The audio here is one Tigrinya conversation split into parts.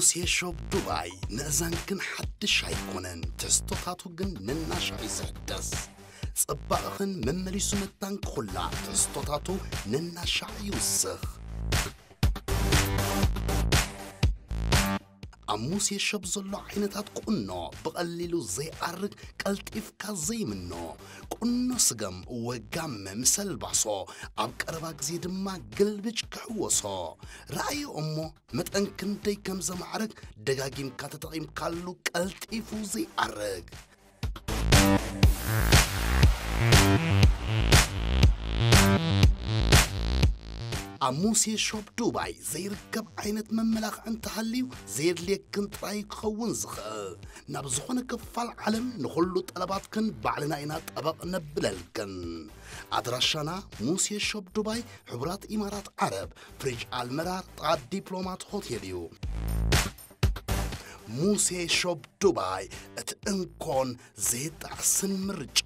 ሙሴ ሾፕ ዱባይ ምእዛንክን ሓድሽ ኣይኮነን፣ ትሕዝቶታቱ ግን ነናሻዕ እዩ ዝሕደስ። ጽባቕኽን መመሊሱ መታን ክኹላዕ ትሕዝቶታቱ ነናሻዕ ይውስኽ። ኣብ ሙሴ ሾፕ ዘሎ ዓይነታት ቁኖ ብቐሊሉ ዘይኣርግ፣ ቀልጢፍካ ዘይምኖ፣ ቁኖ ስገም ወጋመ ምስ ኣልባሶ፣ ኣብ ቀረባ ግዜ ድማ ግልብጭ ክሕወሶ። ረኣዮ እሞ መጠን ክንደይ ከም ዘማዕርግ፣ ደጋጊምካ ተጠቒምካሉ ቀልጢፉ ዘይኣርግ። ኣብ ሙሴ ሾፕ ዱባይ ዘይርከብ ዓይነት መመላኽዒ እንተሃልዩ፣ ዘየድልየክን ጥራይ ክኸውን ዝኽእል። ናብ ዝኾነ ክፋል ዓለም ንኹሉ ጠለባትክን ባዕልና ኢና ጠበቕ ነብለልክን። ኣድራሻና ሙሴ ሾፕ ዱባይ፣ ሕቡራት ኢማራት ዓረብ፣ ፍሪጅ ኣልመራር፣ ጥቓ ዲፕሎማት ሆቴል እዩ። ሙሴ ሾፕ ዱባይ፣ እቲ እንኮን ዘይጣዕስን ምርጫ።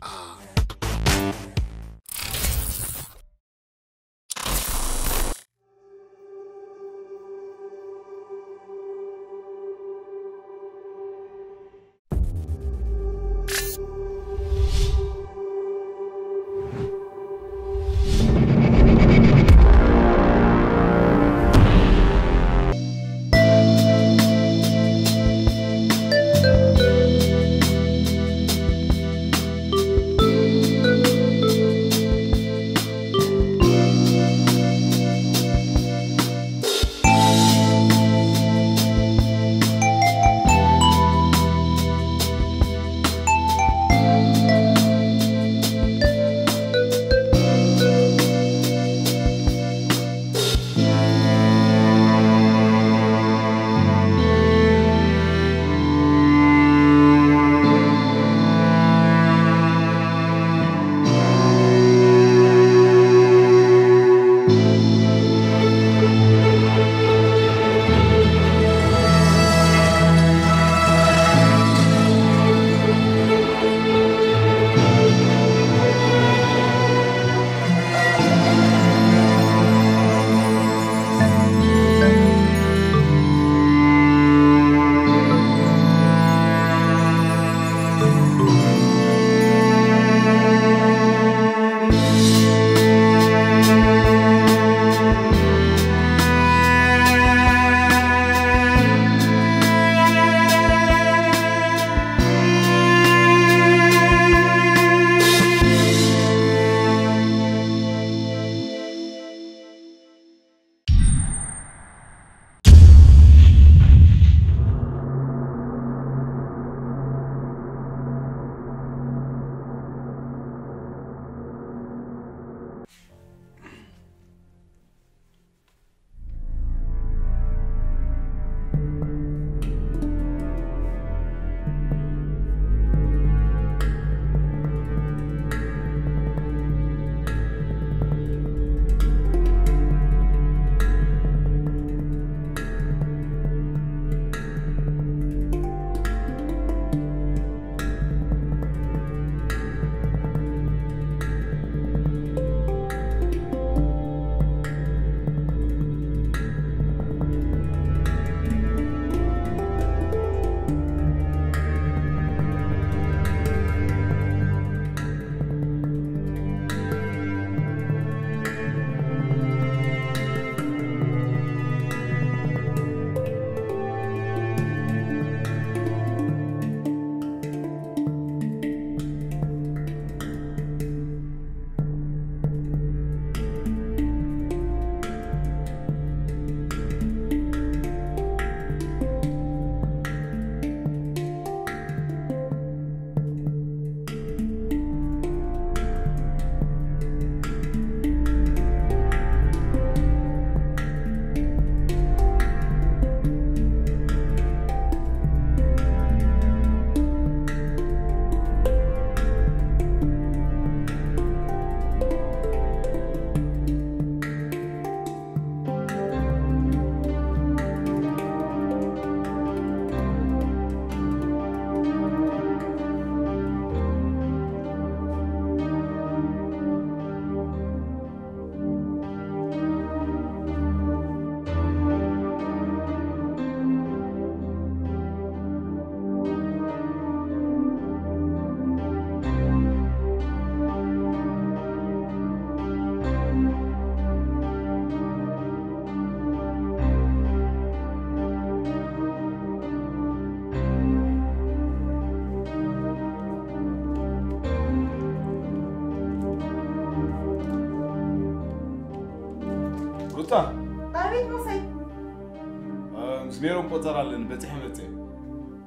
ሜሮን ቆጸራ ኣለኒ፣ በጺሐ መጽእ።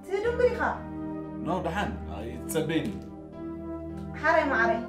ትድንጉር ኢኻ። ኖ፣ ደሓን፣ ኣይትጸበይኒ። ሓራይ ማዓረይ።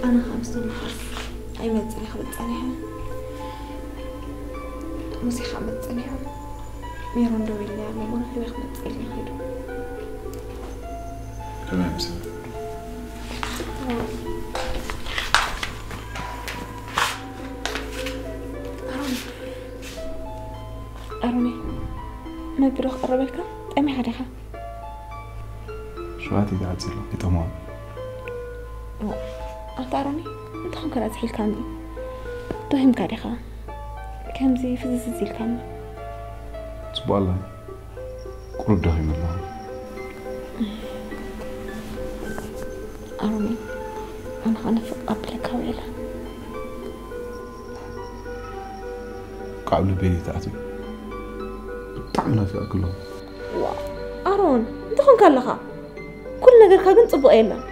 ኣነ ካብ ዝተመሓስ ኣይመጽእ ኢለ ክብል ጸኒሐ። ሙሴ ከዓ መጽእ ጸኒሑ። ሜሮን ደው ኢልኒ ኣሎ፣ መን ሒወ ክመጽእ ኢልኒ ከይዱ። ከመይ ምስ ኣሮን፣ ኣሮኒ፣ መግቢ ዶ ክቕርበልካ? ጠሚኻ ዲኻ? ሸውዓተ ይተዓጽ ኣሎ፣ ይጠምዖ። ኣንታ ኣሮኒ፣ እንታይ ኮንካ ደኣ ዝሒልካኒ? ደኺምካ ዲኻ? ከምዚ ፍዝዝ ኢልካኒ። ጽቡቕ ኣላ። ቁሩብ ደኺመ ኣለኹ። ኣሮኒ፣ ኣነ ኸኣ ንፍቕ ኣቢለካ ውዒለ። ካብ ልበይ ዘይትኣትዊ። ብጣዕሚ ናፊቐኪ ኣለኹ። ዋ፣ ኣሮን፣ እንታይ ኾንካ ኣለኻ? ኩሉ ነገርካ ግን ጽቡቕ የለን።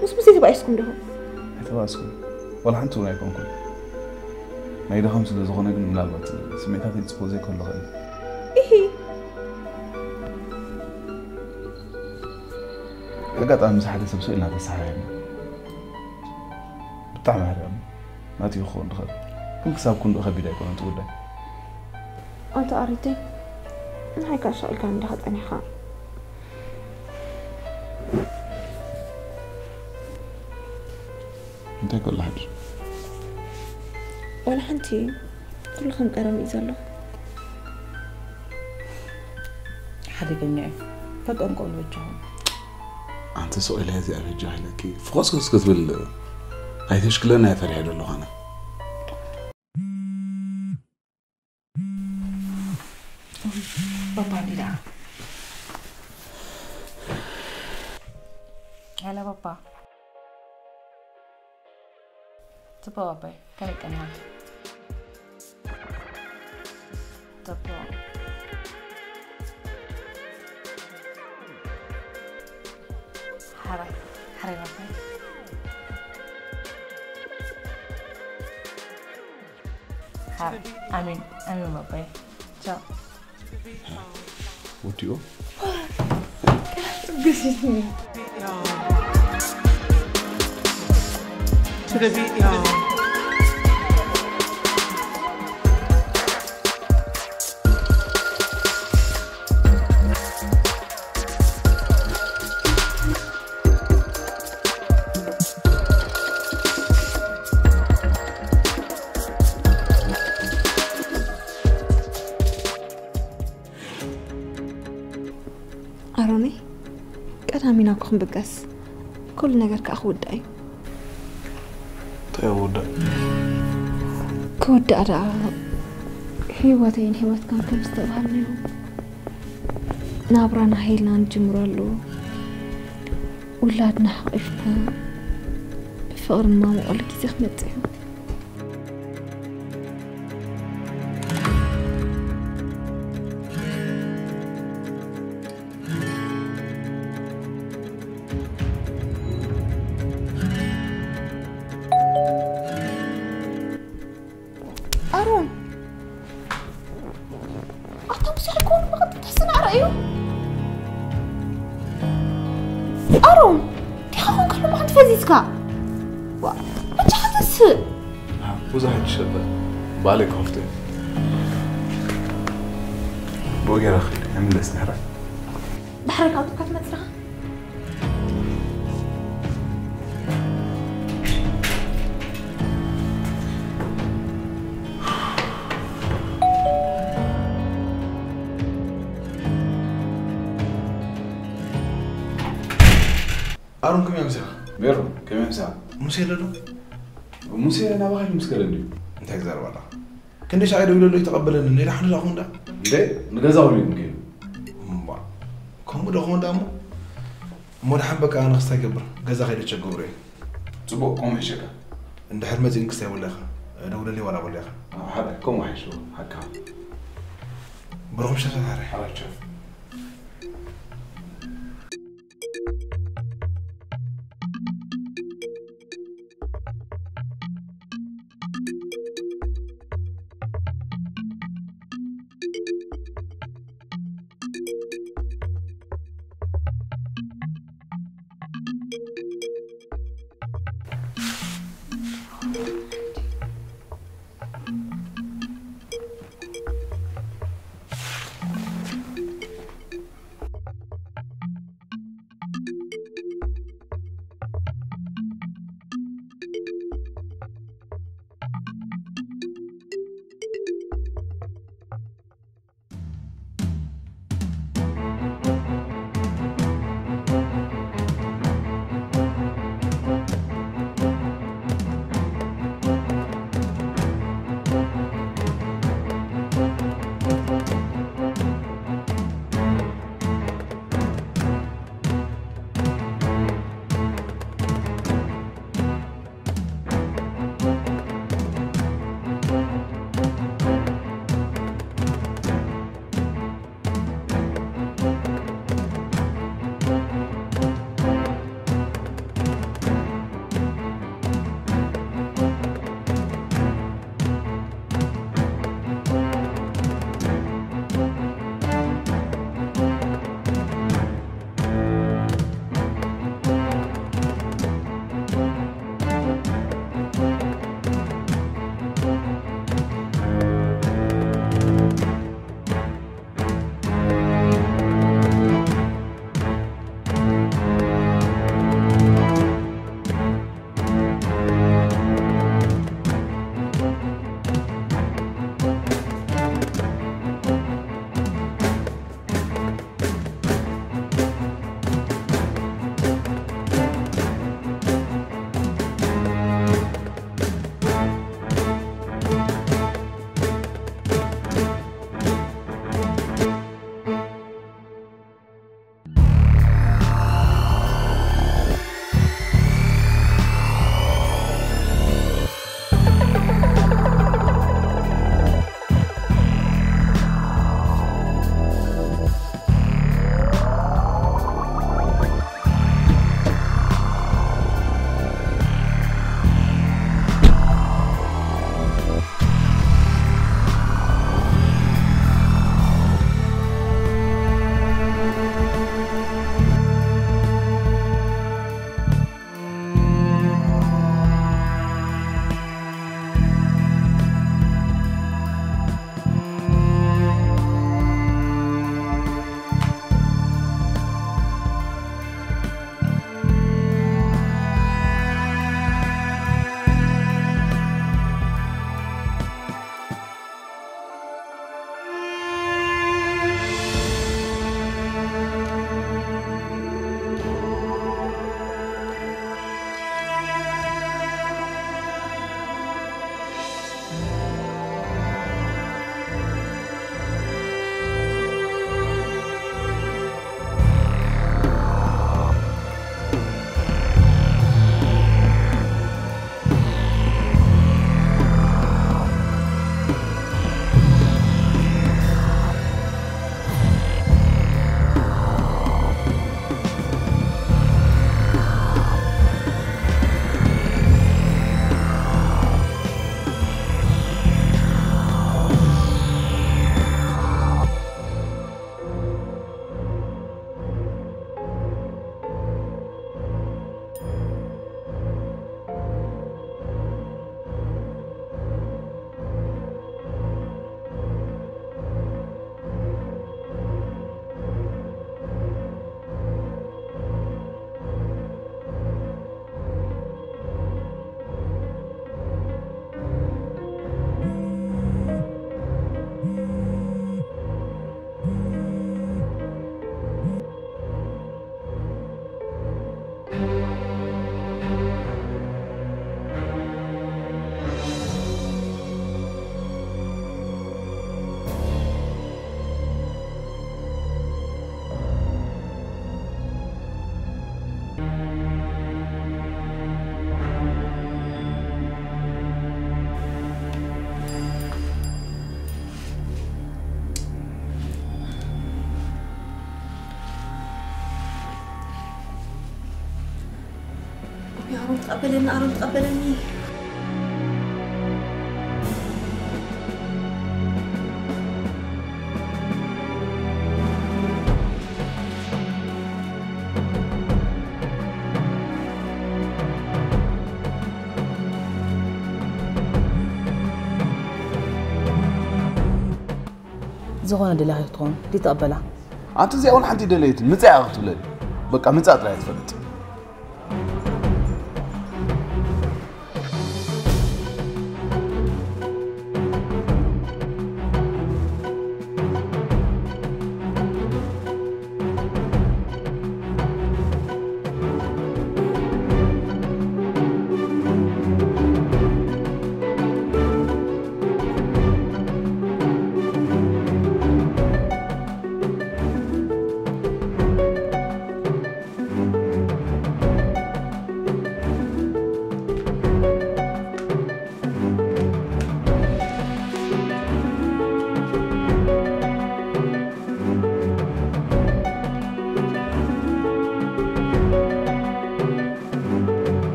ምስ ሙሴ ተባኢስኩም ዲኹም? ኣይተባእስኩን። ዋላ ሓንቲ እውን ኣይኮንኩን። ናይ ድኻም ስለ ዝኾነ ግን ምናልባት ስምዒታተይ ጽቡቕ ዘይከሎ ኸእል። ኢሂ። ኣጋጣሚ ምስ ሓደ ሰብ ስቕ ኢልና ተሰሓሒብና። ብጣዕሚ ኣሕሪቕኒ። ናትዩ ክኸውን ዝኽእል። ግን ክሳብ ክንድኡ ከቢድ ኣይኮነን እቲ ጉዳይ። ኣንታ ኣሪተይ፣ ንዓይ ከኣ ሸቕ ኢልካኒ ዲኻ ጸኒሕካ? እንታይ ከሎ ሓድር? ዋላ ሓንቲ፣ ኩሉ ከም ቀደም እዩ ዘሎ። ሓደገኛ እዩ። ተጠንቀቑሉ በጃኹም። ኣንቲ ስቕ ኢለ እዚኣ በጃ ኢለኪ ፍኾስኮስ ክትብል ኣይተሽክለና እየ ፈሪሐ ዘለኹ ኣነ። ባባ እንዲ ደኣ። ሄሎ ባባ። ጽቡቕ ባባይ፣ ከመይ ቀኒኻ? ሰርቶ። ሓራይ፣ ሓራይ ባባይ። ሓራይ፣ ኣሜን፣ ኣሜን ባባይ። ቻው። ወዲኡ። To the beat, y'all. ኣሮነይ፣ ቀዳም ኢናኩ ክንብገስ፣ ኩሉ ነገር ከኣ ክውዳእ እዩ። እንታይ ክውዳእ? ክውዳእ ደኣ ህይወተይን ህይወትካን ከም ዝተባህልናዮ ናብራና ሃይልና ንጅምሮ ኣለዎ። ውላድና ሓቒፍና ብፍቕሪ ንማሙቐሉ ግዜ ክመጽእ እዩ። ኣሮን፣ ኣታ ብዙሕ ኣይኮኑ ብቐጥታ ስናዕረ እዩ። ኣሮን፣ ዲኻ ኾንካ ሎማዓንቲ ፈዚዝካ? ዋ፣ በጃኻ ተስእ። ብዙሕ ኣይትሸበ። ባለይ ክኸፍቶ እዩ። ብኡ ገይረ ክኸይድ፣ ኣይምለስን ሕራይ። ዳሕራይ ካብ ቱካ ትመጽእ ኢኻ? ኣሮን ከመይ ኣምሲኻ? ሜሮን ከመይ ኣምሲኻ? ሙሴ ኣሎ ዶ? ሙሴ ናባኻ እዩ ምስ ገለ እንድዩ። እንታይ ትዛረብ ኣለኻ? ክንደይ ሻዕ ደዊለሉ ኣይተቐበለንን። ኢላ ሓንዳ ኹንዳ። እንዴ ንገዛ ውዒሉ እዩ ከይዱ። እምባ ከምኡ ዶ ኹንዳ እሞ? እሞ ደሓን በቃ ኣነ ክስታይ ገብር። ገዛ ከይደ ቸገብሮ እየ። ጽቡቕ ከምኡ ይሕሸካ። እንድሕር መጺኡ ንክስታይ ወለኻ ደውለለይ ዋላ በለኻ። ሓደ ከምኡ ይሕሽዎ ሓካ። ብሩኽ ምሸት ፈጣሪ። ኣራቸው። ተቐበለኒ ኣሮን፣ ተቐበለኒ። ዝኾነ ደላኺ ክትኸውን ድዩ ትቐበላ? ኣንቲ እዚኣ እውን ሓንቲ ደለየትን ምጻእ እያ ክትብለኒ። በቃ ምጻእ ጥራይ እያ ትፈልጥ።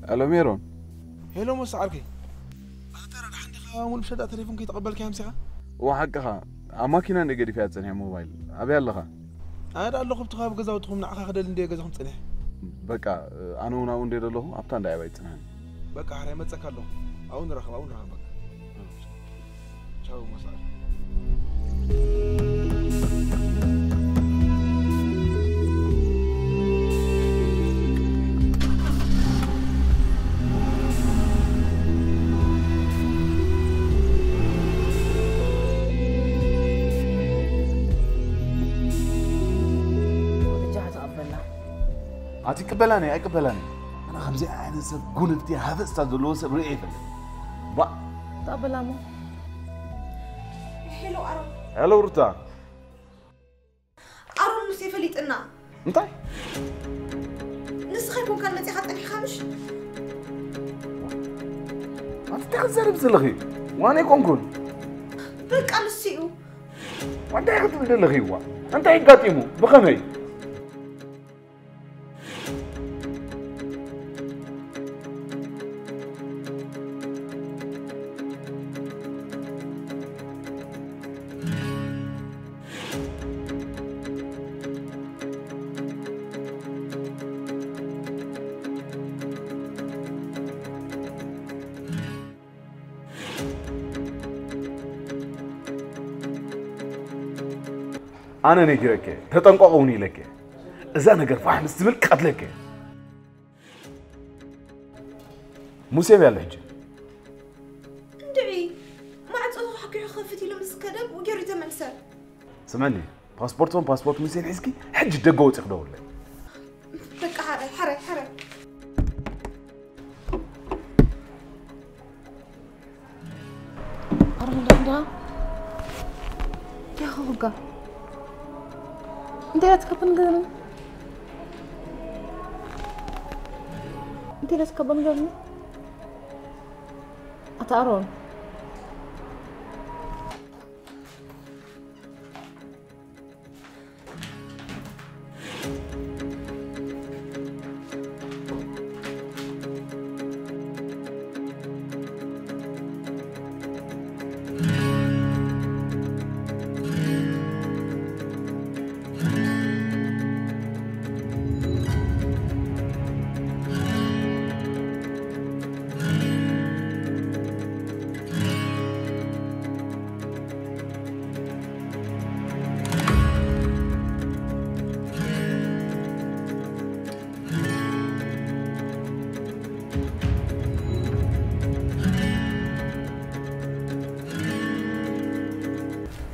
ሄሎ ሜሮን። ሄሎ ሞሳ ዓርከይ። ኣታ ተራ ደሓን ዲኻ? ሙሉእ ብሸዳ ተሌፎን ከይተቐበልካያ ኣምሲኻ? እወ ሓቅኻ። ኣብ ማኪና እንድየ ገዲፈያ ዝጸኒሐ ሞባይል። ኣበይ ኣለኻ? ኣነ ደኣ ኣለኹ ኣብቲ ከባቢ ገዛውትኹም፣ ንዓኻ ክደሊ እንድየ ገዛኹም ጸኒሐ። በቃ ኣነ እውን ኣብኡ እንድየ ዘለኹ ኣብታ እንዳ ኣዕባይ ጽንሓኒ። በቃ ሕራይ እመጸካ ኣለኹ። ኣብኡ ንራኸብ፣ ኣብኡ ንራኸብ በቃ። ቻው ሞሳ ዓርከይ። በጃኻ ተቐበላ። ኣቲ ይቅበላኒ ኣይቅበላኒ ኣነ ከምዚ ዓይነት ሰብ ጉንፍቲ ሃበፅታ ዘለዎ ሰብ ርእየ ይፈልጥ። ባ ተቐበላ እሞ። ሄሎ ኣሮን። ሄሎ ሩታ። ኣሮን ሙሴ ፈሊጥና። እንታይ? ንስኻ ኣይኮንካን መፂኻ ፀኒሕካ ምሽ? ኣቲ እንታይ ክትዘርብ ዘለኺ? ዋን ኣይኮንኩን። በቃ ንሱ እዩ። እንታይ ክትብል ዘለኺ ዋ? እንታይ ኣጋጢሙ? ብኸመይ? ኣነ ነጊረኪ ተጠንቀቑ እውን ኢለኪ። እዛ ነገር ፋሕ ምስ ትብል ቀትለኪ። ሙሴ በይ ኣሎ ሕጂ። እንድዒ ማዕጾ ተዃኲሑ ክኸፍት ኢሉ ምስ ከደ ብኡ ገይሩ እዩ ተመልሰ። ስምዕኒ፣ ፓስፖርቶን ፓስፖርት ሙሴን ሒዝኪ ሕጂ ደገ ወጺኺ ደውልለይ። በቃ ሓራይ ሓራይ ሓራይ። ኣረ እንዳ እንዳ ያኸውጋ እንታይ ኣትከብን ገርኒ እንታይ ኣትከብን ገርኒ ኣታ ኣሮን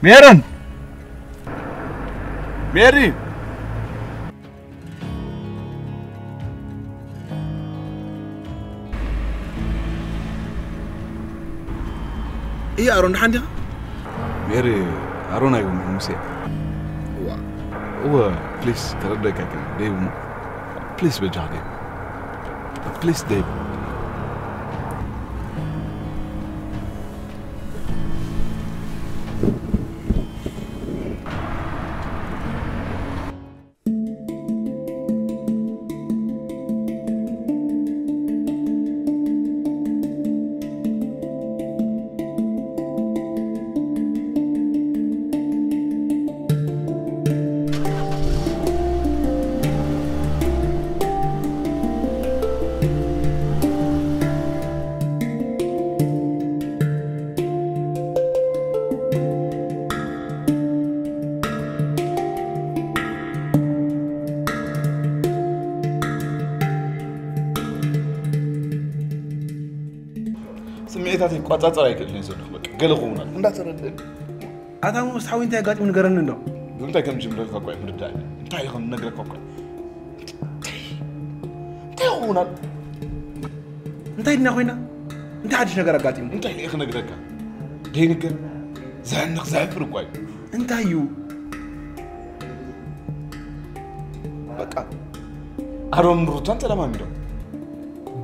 ሜሮን! ሜሪ! እየ ኣሮን፣ ደሓን ዲኻ? ሜሪ፣ ኣሮን ኣይኮንኩን፣ ሙሴ። እዋ። እወ፣ ፕሊስ፣ ተረዳእካ ኣይኮንኩን፣ ደይቡ እሞ። ፕሊስ፣ በጃኻ ደይቡ። ፕሊስ፣ ደይቡ። ስምዒታተይ ክቋጻጸር ኣይክእልን እየ ዘለኹ። በቃ፣ ገለ ክኸውን ኣሎ። እንዳተረድእኒ። ኣታ፣ ምስ ሓወይ እንታይ ኣጋጢሙ ንገረኒ እንዶ። ብምንታይ ከም ዝጅምረልካ እኳ ኣይምርዳእን። እንታይ ኢኹም ነግረካ እኳ። እንታይ ክኸውን ኣሎ? እንታይ ድና ኮይና? እንታይ ሓድሽ ነገር ኣጋጢሙ? እንታይ ኢለ ክነግረካ? ደይንገር፣ ዘሕንኽ፣ ዘሕፍር እኳ እዩ። እንታይ እዩ? በቃ፣ ኣሮን ሩታን ተለማሚዶም።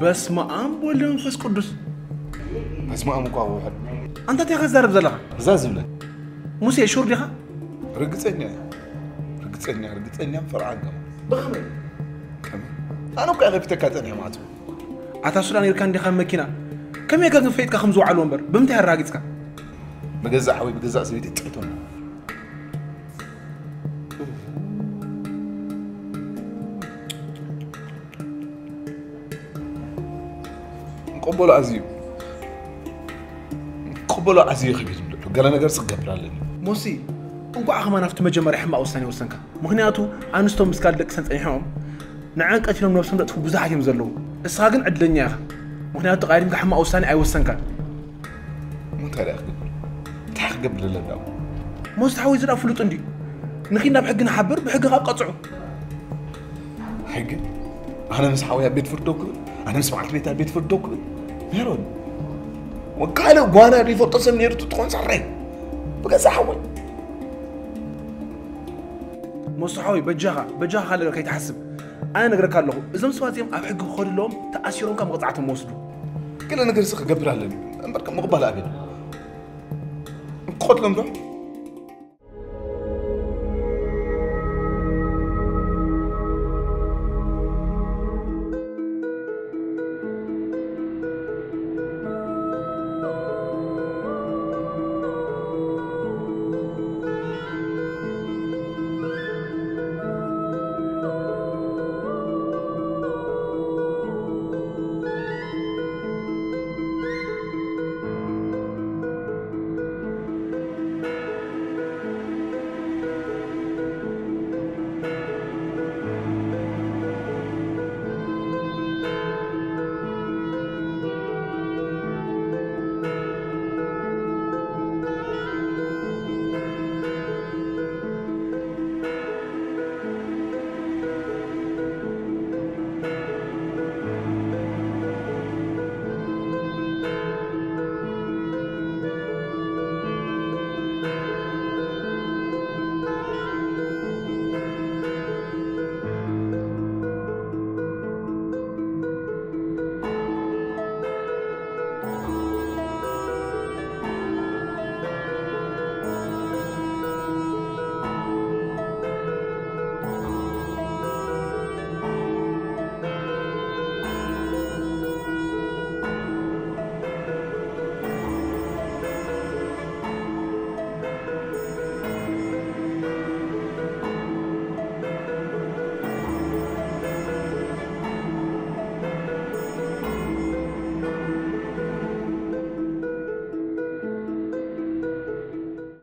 በስመ ኣብ ወወልድ ወመንፈስ ቅዱስ። በስመ ኣብ እኳ ውሕድ። ኣንታ እንታይ ኢኻ ትዛረብ ዘለኻ? እዛ ዝብለ። ሙሴ፣ ሹር ዲኻ? ርግጸኛ እየ። ርግጸኛ፣ ርግጸኛ ፈርዓን ከማ። ብኸመይ? ከመይ? ኣነ እኮ እየ ከፊተካ ጸኒሐ ማለት እዩ። ኣታ ሱዳን ኔርካ እንዲኻ መኪና። ከመይ ጌርካ ግን ፈሊጥካ ከም ዝወዓሉ እምበር፣ ብምንታይ ኣረጋጊጽካ? ብገዛእ ሓወይ፣ ብገዛእ ሰበይቲ ጥዕቶ። ቅበሎ ኣዝዩ፣ ቅበሎ ኣዝዩ ከቢድ እዩ። ገለ ነገር ክገብር ኣለኒ። ሞሲ፣ እንኳዕ ከማን ኣብቲ መጀመርያ ሕማቕ ውሳኔ ወሰንካ። ምኽንያቱ፣ ኣንስቶም ምስ ካልእ ደቂ ጸኒሖም፣ ንዐን ቀቲሎም ነብሶም ዘጥፍኡ ብዙሓት እዮም ዘለዉ። እስኻ ግን ዕድለኛ ኢኻ። ምኽንያቱ፣ ተቓዲምካ ሕማቕ ውሳኔ ኣይወሰንካን። እሞ እንታይ ደኣ ክገብር? እንታይ ክገብር ኣለና? ሞስቲ ሓወይ ዝና ፍሉጥ እንድዩ። ንኺድ ናብ ሕጊ ንሓብር፣ ብሕጊ ካብ ቀጽዑ። ሕጊ? ኣነ ምስ ሓወይ ኣብ ቤት ፍርዲ ደው ክብል? ኣነ ምስ በዓልቲ ቤት ኣብ ቤት ፍርዲ ደው ክብል? ሜሮን፣ ወካለ ጓና ዘይፈልጦ ሰብ ነይሩ ትኾን ሰረይ። ብገዛ ሓወይ። ሞስቲ ሓወይ፣ በጃኻ፣ በጃኻ ካልእ ነገር ከይትሓስብ። ኣነ ነግረካ ኣለኹ፣ እዞም ሰባት እዚኦም ኣብ ሕጊ ክኸዱ ኣለዎም፣ ተኣሲሮም ካብ መቕጻዕቶም ወስዱ። ገለ ነገር ሲ ክገብር ኣለኒ፣ እምበር ከም ምቕባል ኣቤል። ክቐትሎም ዶ?